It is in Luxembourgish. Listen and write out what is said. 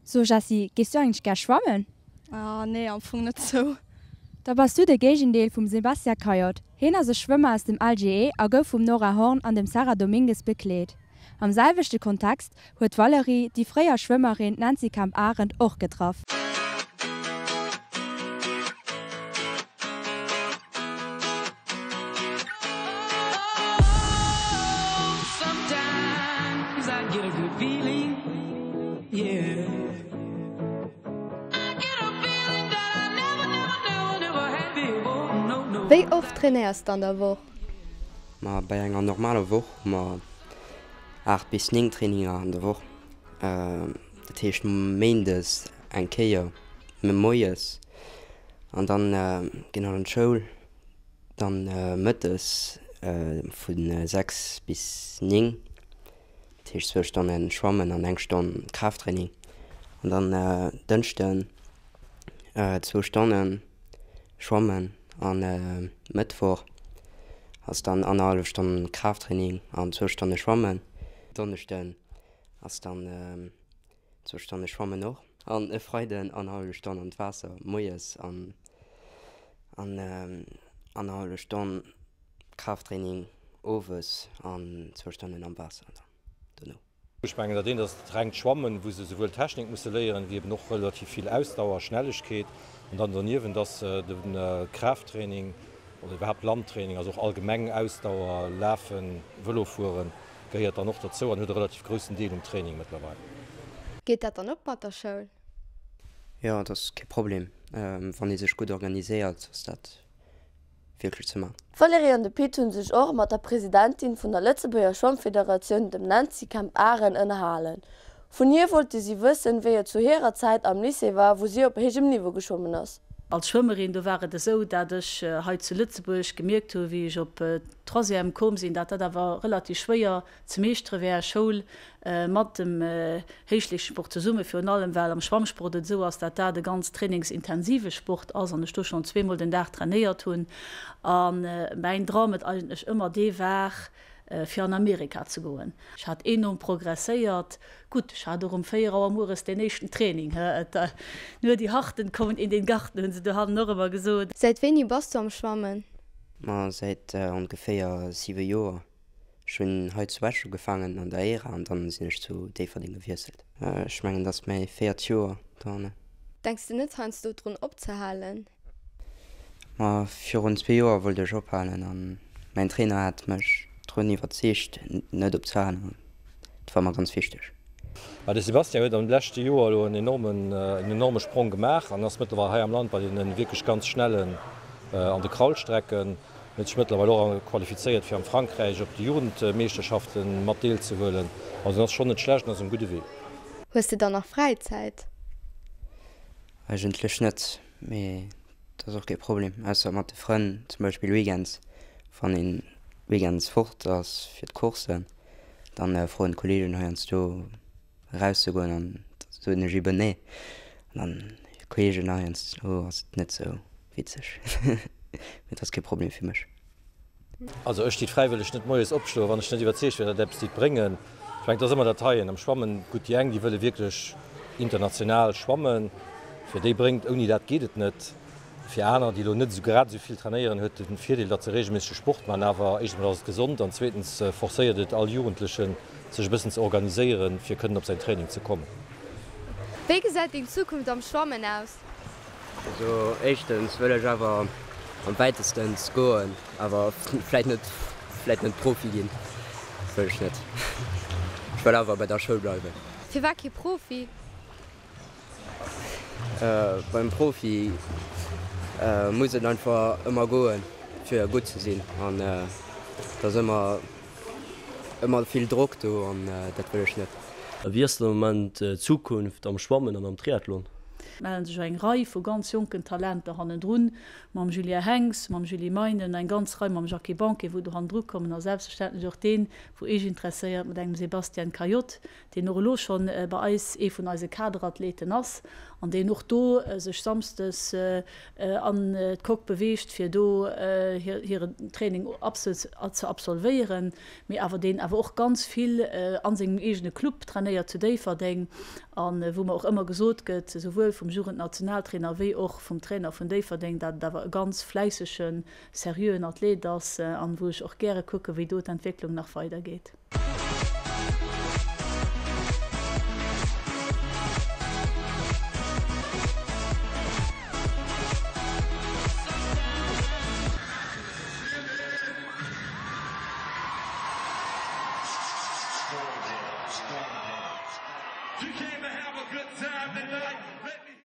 So Jessy, gees du eigentlech gär schwammen? Ah nee, am Fong net sou. Da bass du de Géigendeel vum Sébastien Cayot. Hien ass e Schwëmmer aus dem LGE a gouf vum Nora Horn an dem Sarah Domingues bekleet. Am selwechte Kontext huet d'Valérie déi fréier Schwëmmerin Nancy Kemp-Arendt och getraff. Wéi oft trainéiers de an der Woch? Ma bei enger normaler Woch hu mer 8 bis 9 Traininger an der Woch. Dat heescht méindes eng Kéier moies an dann ginn all an d'Schoul. Dann mëttes vu 6 bis 9, dat heescht zwou Stonne schwammen an eng Stonn Kraafttraining. An dann Dënschden zwou Stonne schwammen an Mëttwoch ass dann annerhallef Stonn Kraafttraining an zwou Stonne schwammen. Donneschden ass dann Zwou Stonne schwammen och. An e Freiden annerhallef Stonn an d'Waasser moies an an annerhallef Stonn Kraafttraining owes an zwou Stonnen am Waasser dann dono. Ech mengen, dat eent ass dat rengt Schwammen, wou se souwuel Technik musse léieren, wéi eben och relativ vill Ausdauer, Schnellegkeet. An dann doniewent ass de Kraafttraining oder iwwerhaapt Landtraining, also och allgemeng Ausdauer, Lafen, Vëlo fueren, Gehéiert dann och derzou an huet e relativ groussen Deel um Training mëttlerweil. Geet dat dann op mat der Schoul? Jo, dat ass kee Problem. Wann ee sech gutt organiséiert, ass dat wierklech ze man. D'Valérie an de Pit hunn sech och mat der Presidentin vun der Lëtzebuerger Schwammfederatioun, dem Nancy Kemp-Arendt, ënnerhalen. Vun hir wollte si wëssen, wéi et zu hirer Zäit am Lycée war, wou si op héijem Niveau geschwommen ass. Als Schwëmmerin, do war et esou, dat ech hei zu Lëtzebuerg gemierkt hu wéi ech op d'Troisième koom sinn, dat dat awer relativ schwéier ze meeschtere wär, Schoul mat dem Héichleeschtungssport zesummen, virun allem well am Schwammsport et esou ass, dat dat e ganz trainingsintensive Sport ass an ech do schonn zweemol den Dag trainéiert hunn. A mäin Dram et eigentlech ëmmer dee war, fir an Amerika ze goen. Ech hat enorm progresséiert. Gutt, ech hat och um 4 Auer mueres deen éischten Training, hë, et nur die Harten kommen in den Garten, hunn se dohannen och ëmmer gesot. Säit wéini bass du am Schwammen? Ma säit ongeféier 7 Joer. Ech hunn hei zu Esch ugefaangen an der Era an dann sinn ech zu Déifferdeng gewiesselt. Ech mengen dat ass mäi véiert Joer dohannen. Denks de net heiansdo drun opzehalen? Ma virun zwee Joer wollt ech ophalen an mäin Trainer hat mech drun iwwerzeegt net opzehalen an dat war mer ganz wichteg. Ma de Sébastien huet am leschte Joer elo en enormen en enorme Sprong gemaach an ass mëttlerweil hei am Land bei deene wierklech ganz Schnellen an de Kraulstrecken. Huet sech mëttlerweil och qualifizéiert fir am Frankräich op de Jugendmeeschterschafte mat deelzehuelen. Also en ass schonn net schlecht an ass um gudde Wee. Hues de dann nach Fräizäit? Eigentlech net, mee dat ass och kee Problem, ausser mat de Frënn, zum Beispill weekends, wann een weekends fort ass fir d'Coursen, dann froen d'Kollegen heiansdo erauszegoen an da soen ech eben nee an dann d'Kollegen heiansdo ass et net sou witzeg, mee dat ass kee Problem fir mech. Also ech déit fräiwëlleg net moies opstoen, wann ech net iwwerzeegt wier, datt eppes déit bréngen. Ech mengen, et ass ëmmer dat heien am Schwammen. Gutt, déi eng, déi wëlle wierklech international schwammen, fir déi bréngt, ouni dat geet et net. Fir aner, déi elo net esou grad esou vill trainéieren, huet et den Virdeel, datt se reegelméissege Sport maachen. Awer éischtens emol ass et gesond an zweetens forcéiert et all Jugendlechen, sech e bëssen ze organiséieren, fir kënnen op säin Training ze kommen. Wéi gesäit deng Zukunft am Schwammen aus? Also éischtens wëll ech awer am wäitestens goen, awer vläit net vläit net Profi ginn, dat wëll ech net. Ech wëll awer bei der Schoul bleiwen. Firwat kee Profi? Beim Profi muss et einfach ëmmer goen fir gutt ze sinn an et ass ëmmer ëmmer vill Drock do an dat wëll ech net. Wéi ass den Moment d'Zukunft am Schwammen an am Triathlon? Mellen sech eng Rei vu ganz jonken Talenter hannendrun, mam Julien Henx, mam Julie Meinen, eng ganz Rei mam Jacques Banquet, wou do hannendru kommen a selbstverständlech och deen, wou Eech interesséiert, mat engem Sébastien Cayotte, deen och elo schonn bei eis ee vun eise Kaderathleten ass an deen och do sech samsdes an d'Coque beweegt, fir do hiren Training ze absolvéieren, mee awer deen awer och ganz vill a sengem eegene Club trainéiert zu Déifferdeng. A wou mer och ëmmer gesot gëtt, esouwuel vum Jugendnationaltrainer wéi och vum Trainer vun Déifferdeng, dat et awer e ganz fläissegen, seriöen Athlet ass an wou ech och gäre kucken, wéi do d'Entwécklung nach weidergeet.